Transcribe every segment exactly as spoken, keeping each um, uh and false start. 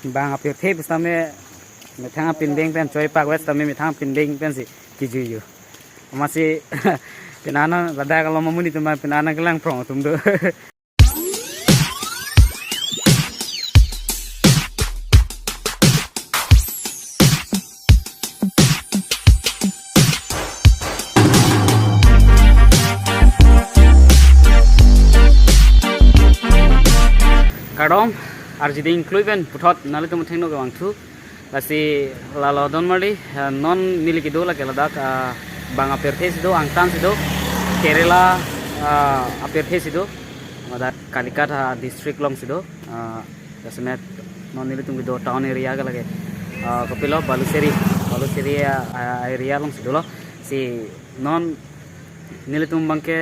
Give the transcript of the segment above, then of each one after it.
Bang apirthe pusitame methang apindeng pen choi pak west tame methang apindeng pensi kijui yo. Amatsi penana ladak along amonit atum penana kelang prong atum do. Kardom, arjiding klui pen puthot nanglitum thengno kevangthu. Lasi lalo Donmarli, eh, non neli kedo lake ladak, ah, bang apirthe si do, angtan si do, Kerala, ah, apirthe si do, ladak Calicut, ah, district along si do, ah, jasemet non nelitum kedo town area ke lake, ah, kopilo Balussery, Balussery, ah, ah, area along si dolo. Si non nelitum abangke,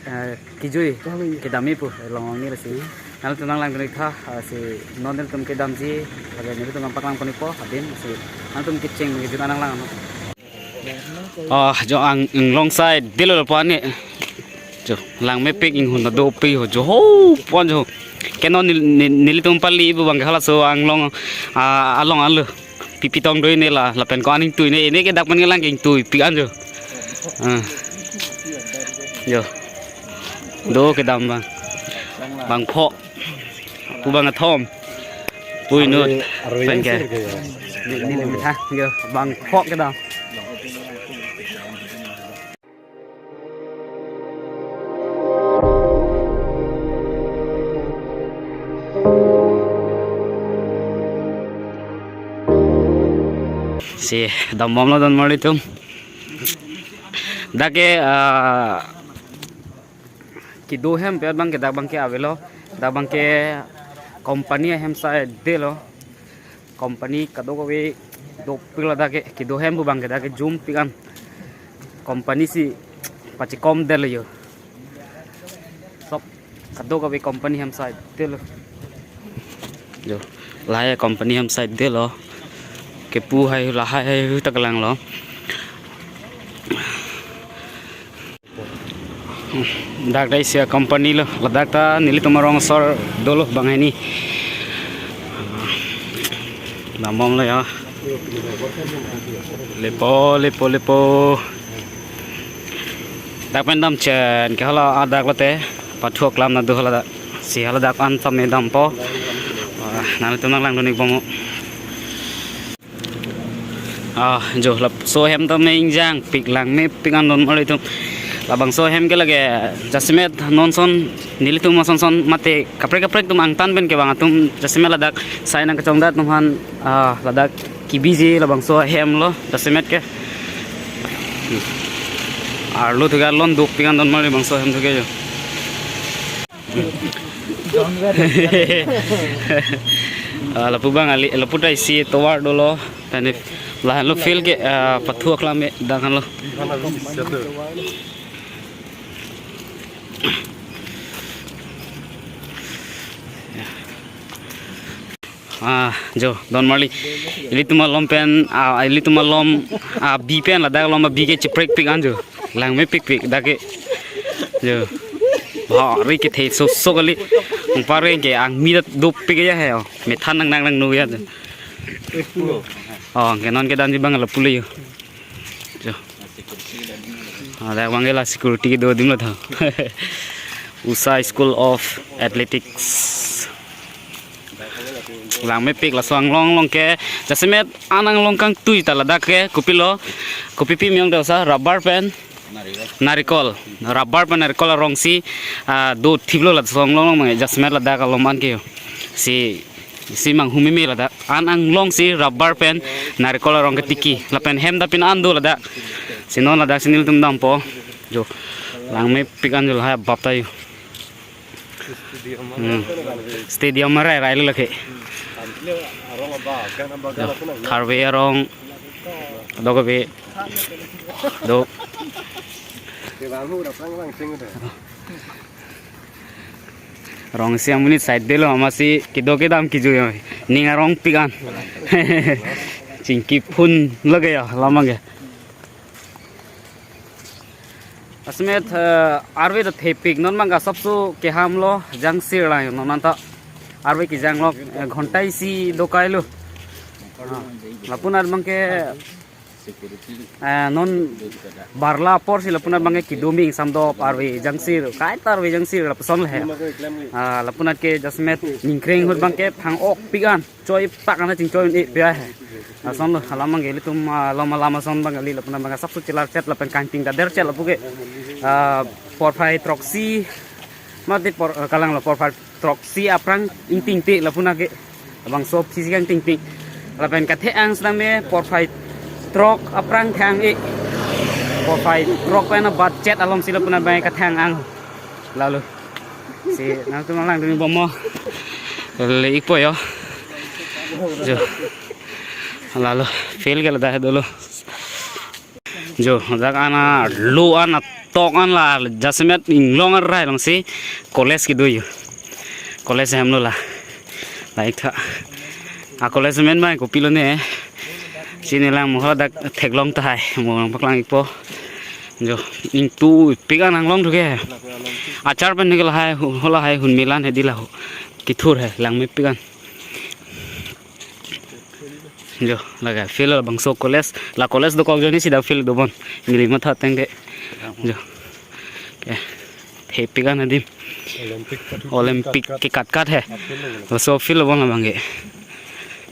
eh, kijui kedamji pu along neli si. Nanglitum nanglang dun-ik tha, eh, si non nelitum kedamji, lake nelitum nangpaklang pon-ikpo, adim si nanglitum kecheng kejut nanglang. Oh, jo ang, inglong side dolo lapu-an ni. Jo, langmepik inghun ta dopik ho, jo ho pon jo. Ke non nel-, nel-, nelitum pali pu abangke halaso anglong, ah, along alo. Pipi tong do ini la, lapen ko aning tui ne, ini ke dak pen kelang ke ingtuipik an jo. Ah. Jo. Do kedam bang. Bangpho. Pu bangkethom. Pu inut. Arve, arve pen ke. Sir ke ya. Ni, ni, ni, ha, jo. Bangpho kedam. Si dambomlo Donmarli atum. Dak ke, ah, kedo hem pen abangke dak abangke avelo. Dak abangke company ahem side dolo. Company kadokave dopik ladak ke, kedo hem pu abangke dak ke jumpik an. Company si pachekom detlo yo. Sob kadokave company hem side dolo. Jo, lahai company hem side dolo. Kepu hai lahai hai hu ta kelanglo. Dak dai sia company lo, ladak ta nelitum arong asor dolo banghini. Dambomlo ya. Lepo, lepo, lepo. Dak pen damchen ke hala adak lote pathu aklam nangdo hala dak. Si hala dak an tame dampo. Ah, nanglitum nanglang dun-ikpo mo. Ah, jo, labangso ahem tame ingjangpik langmepik an Donmarli atum. Labangso ahem ke lake jasemet non ason nelitum ason ason mate kaprek kaprek atum angtan pen kevang atum jasemet ladak sai nangkachongdat atum aphan, ah, ladak kebiji labangso ahem lo jasemet ke. Arlo thuke arlon dopik an Donmarli labangso ahem thuke jo. Ah, lapu abang ali, lapu ta isi tovar dolo. Tani lahenlo field ke, ah, pathu aklam me dang henlo. Ah, jo, Donmarli. Ilitum along pen, ah, ilitum along, ah, bi pen ladak along bi ke cheprekpik an jo. Langmepikpik dak ke. Jo. Bhari kethe sok sok kali. Angpareng ke angmi ta dopik ya he, oh. Methan nang nang nang nu ya jo. Oh, ke non kedamji abang lapu le jo. Jo. Ah, dak abangke la security kedo adim lo tho. Usha School of Athletics. Langmepik laso anglong along ke jasemet an anglong kangtui ta ladak ke kopilo, kopi pi miyong deusa rubber pen narikol, rubber pen narikol arong si, ah, dothiplo laso anglong along abang jasemet ladak along an ke si, si manghumeme ladak an anglong si rubber pen narikol arong ketiki lapen hem ta pin an do ladak si non ladak si nelitum dampo jo langmepik an jo lahai bap ta jo. Hmm. Stadium arai rai lo lake. Tharve arong. Dok be. Dok. Rong si amonit side dolo amatsi kedo kedam kijui oi. Ning arongpik an. Chingki phun lake ya lamang ke. Jasemet, eh, arve ta thepik non abangke asapso keham lo jangsir lang non anta. Arve kejang lok, eh, ghonta isi do kai lo. Ah, lapu anat abangke, eh, non barla apor si lapu anat abangke kedumi ingsam dop arve jangsir, kaita arve jangsir lapuson le he. Ah, lapu anat ke jasemet ningkreng ahut abangke phang-ok pik an, choi pak an chingchoi un-e pik he. Lason lo, alam abangke ilitum, ah, lom alam ason abang kali, lapu anat abangke asapso chelar chet lapen kangting ta der chet lapu ke, ah, porphai throksi, mati por, eh, kalang lo porphai throksi aphrang ingtingting lapu anat ke. Labangso aphi si kangtingting. Lapen kathe-ang sitame porphai throk aphrang the-ang-e. Porphai throk pen abat chet alom si lapu anat abangke kathe-ang-ang. Lalo. Si nangtum langdun bom mo. Le-ikpo yo. Jo. Lalo field ke ladak dolo. Jo, dak an arlo an atok an la jasemet inglong arai alongsi college kedo yo. College hem lo la. Like tha. A college amen abang kopilo ne. Chini lang mo dak theklong tahai. Mo nangpaklang-ikpo. Jo, ingtui pik an nanglong thu ke. Achar pen ne ke lahai, hu-, hala hai hun melan he di la ho. Kethur he, langmepik an. Jo, lake field labangso college, la college dokok ajoine sida field dobom. Neli matha tangte. Jo. Ke. Thepik an adim. Olympic patu Olympic kat kat. Ke kat kat he. Field lo. Laso field lo bon labangke.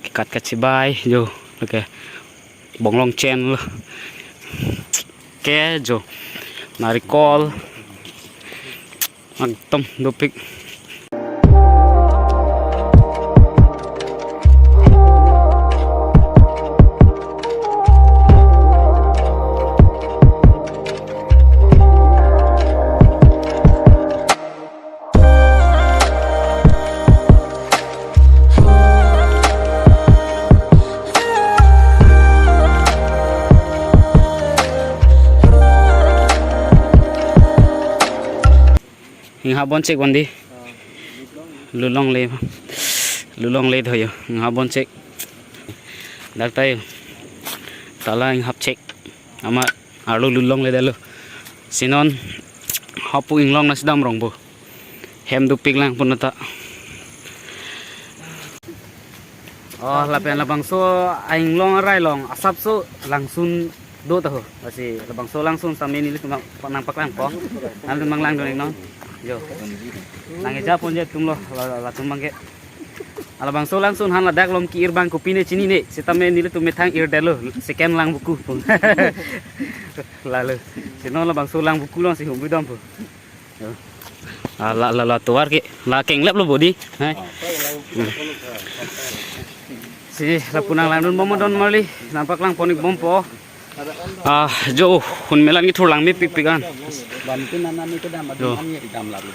Ke kat kat chibai, jo. Lake. Bonglong chen lo. Ke jo. Narikol. Ekdom dopik. Inghap bon chek bon di. Lulongle. Lulongle tho yo. Inghap bon chek. Dak ta yo. Tala inghap chek. Ama arlo lulongle detlo. Si non hapu inglong nasi dam rong bo. Hem dopik lang pon ta. Oh, lapen labangso a-inglong arai along asapso langsun do ta ho. Lasi labangso langsun sitame nelitum nang, nangpaklangpo. Nangtum nanglangdun-iknon. Jo. Nang-eja ponji atum lo, la, la, latum abangke. Labangso langsun han ladak along ke-ir abang kopine chinine. Sitame nelitum methang ir detlo. Second Langvoku. Lalo. Si non labangso Langvoku alongsi humri dam po. Yo. Ah, la, la, la tovar ke, la kenglep lo body. Hai. Hmm. Si lapu nanglangdun bom don marli, nangpaklang pon-ik bompo. Ah, jo, hun melan kethur langmepik pik an. Bantu nana ni kedam, jo. Dam lagi.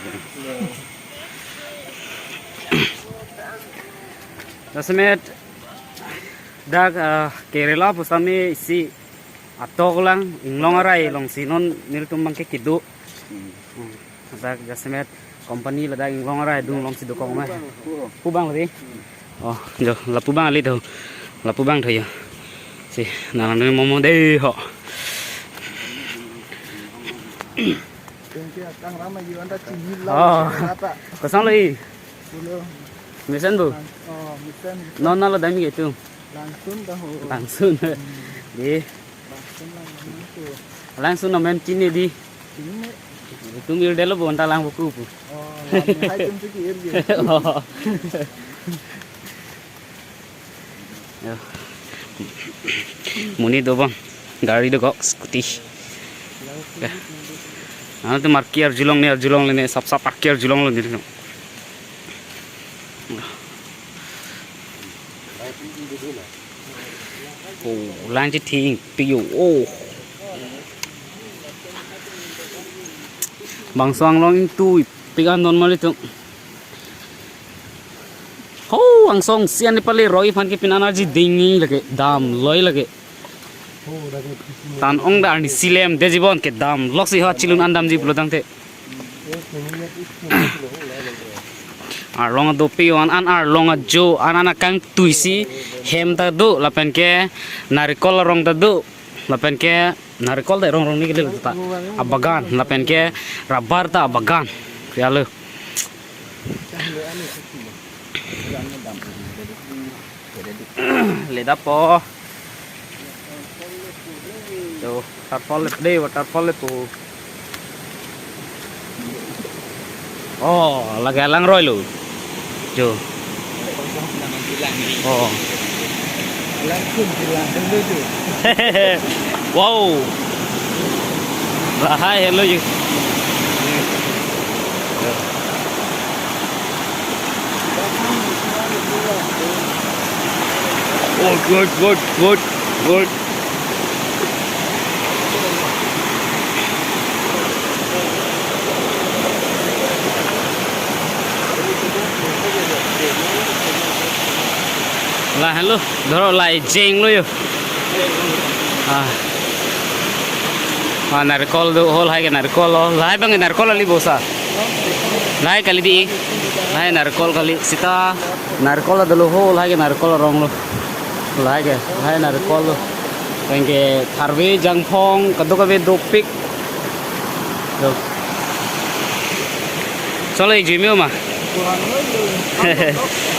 Jasemet dak, ah, Kerala pusitame isi atok lang inglong arai alongsi non nelitum abangke kedo. Hmm. Hmm. Ladak jasemet company ladak inglong arai adung alongsi dokok ma. Pu abang lo di. Oh, jo, lapu abang kali tho. Lapu abang tho yo. Si, nang momo de ho. Oh. Kosong lo i. Mesen bu. Oh, mesen. Non nalo dami ke tu. Langsun ta ho. Langsun. Di. Langsun lang, langsun. Langsun namen chini di. Chini. Itum ir detlo bonta Langvoku pu. Oh, lam hai tum tu ke-ir ke. Oh. Yo. Monit dobom. Gari dokok, scooty. Ya. Ano tu marki arjulongne, arjulongle ne, sap sap arki arjulonglo ne. Oh, lang chetheng pik yo. Oh. Bangso anglong ingtui pik an don marli tum. Ho, angsong sian ni pale roi aphan ke pin an arji ding lake, damloi lake. Tan ong da arni si lemde jibon ke damloksi ho chilun an damji pulo tangte. Arlong adopi an an arlong ajo an an akangtui si hem ta do lapen ke narikol arong ta do lapen ke narikol ta rong rong ni ke ta abagan lapen ke rubber ta abagan. Kya lo. Ledappo. Jo, waterfall le, waterfall le po. Oh, lake alang roi lo. Jo. Oh. Wow. Lahai helo jo. Oh, good, good, good, good. Lahelo, dhoro lahai jeng lo jo. Ah. Ah, narikol do, ho lahai ke narikol lo. Lahai abang ke narikol kali bosa. Lahai kali di. Lahai narikol kali sita. Narikol dolo ho, lahai ke narikol arong lo. Lahai ke, lahai narikol lo. Abang ke tharve jangphong, kadokave dopik. Jo. Solo ik jui me ma.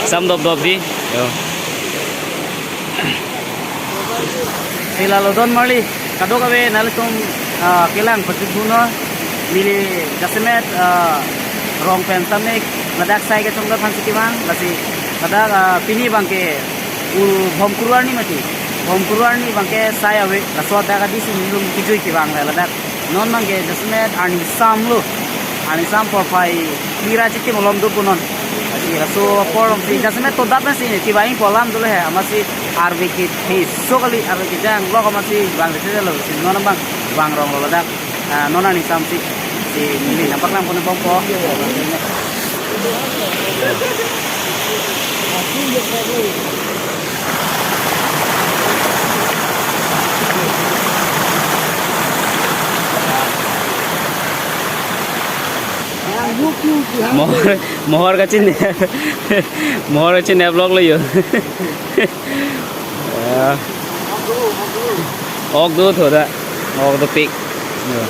Sam dop dop di. Jo. Si lalo don marli. Kadokave nanglitum, ah, kelang pajut thunon, neli jasemet, ah, rong pen tame ladak sai kachongdor aphan si kevang, lasi ladak, ah, pini abang ke u Bhomkuru arni mati. Bhomkuru arni abang ke sai ave, laso adak adi si nelitum kejui kevang ladak. Non abang ke jasemet arni sam lo. Arni sam porphai phli ra chitim malom do pu non. Lasi laso apor si jasemet to dap si ne tiba ingpo alam dolo he, amatsi arve kethe so kali, arve kejang lok amatsi vangthe lo, si non abang vangrong lo ladak. Ah, non arni sam si, si neli nangpaklang pon bompo. Mohor, mohor kachinep, mohor kachinep lok lo jo. Ah. Ok do tho da. Ok dopik. Jo.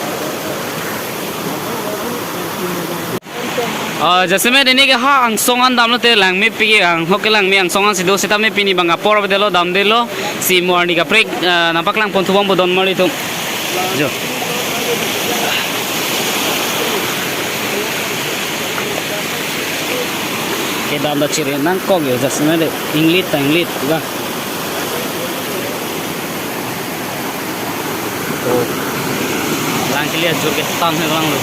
Ah, jasemet neli ke ha angsong an damlote langmepik ke, ang ho ke langme angsong an si do, sitame pini abang apor avedetlo, damdetlo, si mo arni kaprek, ah, nangpaklang pon thu bompo don marli atum. Jo. Kedam ta chiri nangkok jo, jasemet de inglit ta inglit ba. Oh. Lang kili ajur ke tang he lang lo.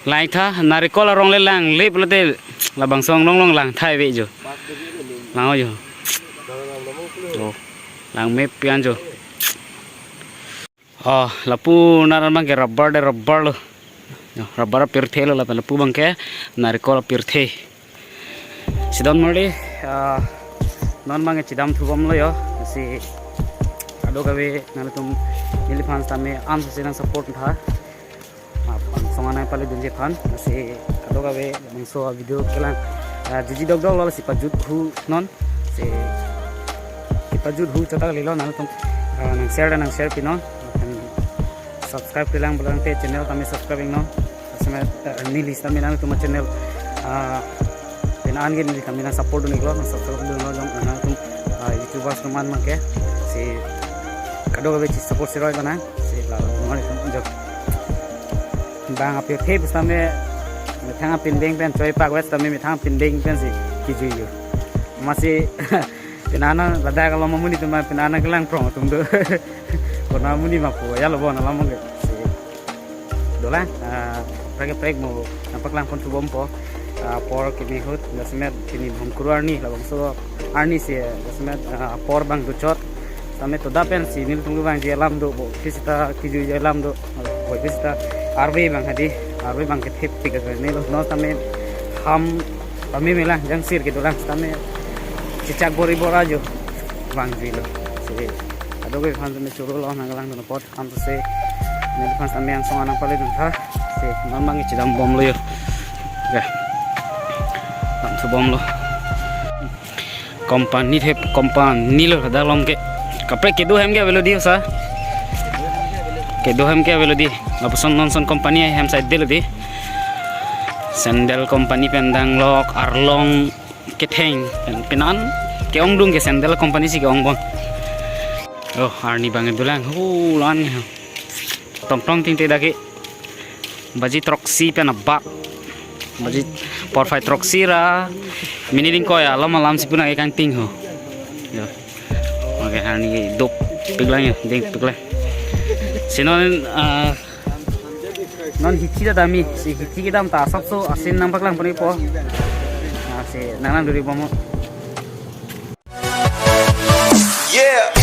Langtha, narikol arong le langlip lote labangso anglong along langtha ave jo. Lang jo. Oh, langmepik an jo. Oh, lapu nar abang ke rubber de rubber lo. Jo, rubber apirthe lo lapen lapu abang ke narikol apirthe. Si don marli, ah, non abang ke chedam thu bomlo jo. Si kadokave nanglitum neliphan sitame an si nangsupport tha. Ah, angsong an nangpale dunji aphan. Si kadokave labangso video kelang, ah, jiji dokdok lo, si pajut thunon. Si kepajut thu chot ta kalilo, nanglitum, ah, nang share, nang share pinon. Lapen subscribe kelang pulote channel tame subscribe iknon. Jasemet, ah, neli sitame nanglitum channel, ah, pini an ke neli tame nangsupport dun iklo, nang subscribe dun iklo, jong nanglitum, ah, YouTubers atum an abang ke. Si kadokave si support si roi bana. Si la, nanglitum jo. Bang apirthe pusitame methang apindeng pen choi pak ves tame methang apindeng pen si kejui jo. Amatsi pini an ladak along amonit atum, pini an kelang prong atum do. Konat amonit ma pu ya lo bon alam ke. Si dolang, ah, kaprek kaprek mo nangpaklang pon thu bompo. Ah, apor kimi ahut, jasemet pini Bhomkuru arni, labangso arni si, jasemet, ah, apor abang do chot. Sitame to dap pen si nelitum kevangji alam do, bo kisita kejuiji alam do, bo kisita arve abang hadi, arve abang kethepik ka ne lo, non sitame ham pame melang jangsir kedolang sitame chechak bor-i bor-a jo vangji lo. Si kadokave aphan sitame choro lo nangkelang dun apot, ham to se neliphan sitame angsong an nangpale dun tha. Si non abang ke chedam bomlo jo. Ya. Dam thu bomlo. Company thep, company lo ladak along ke. Kaprek kedo hem ke avelo di sa. Dohem ke avelo di. Lapuson non son company ahem side delo di. Sandal company pen danglok, arlong ketheng pen penan ke-ongdung ke sandal company si ke-ongbom. Oh, arni bang dolang. Hu lan. Tongtong tingte dake. Baji throksi pen abak. Baji porphai throksi ra. Mini ding koya alam alam si puna kangting ho. Yo. Oke, arni dopiklang yo, dingpiklang. Si non, ah, non hithi ta dam-i, si hithi kedam ta asapso asin nangpaklang pon-ikpo. Ah, si nangnang duri bomo. Yeah.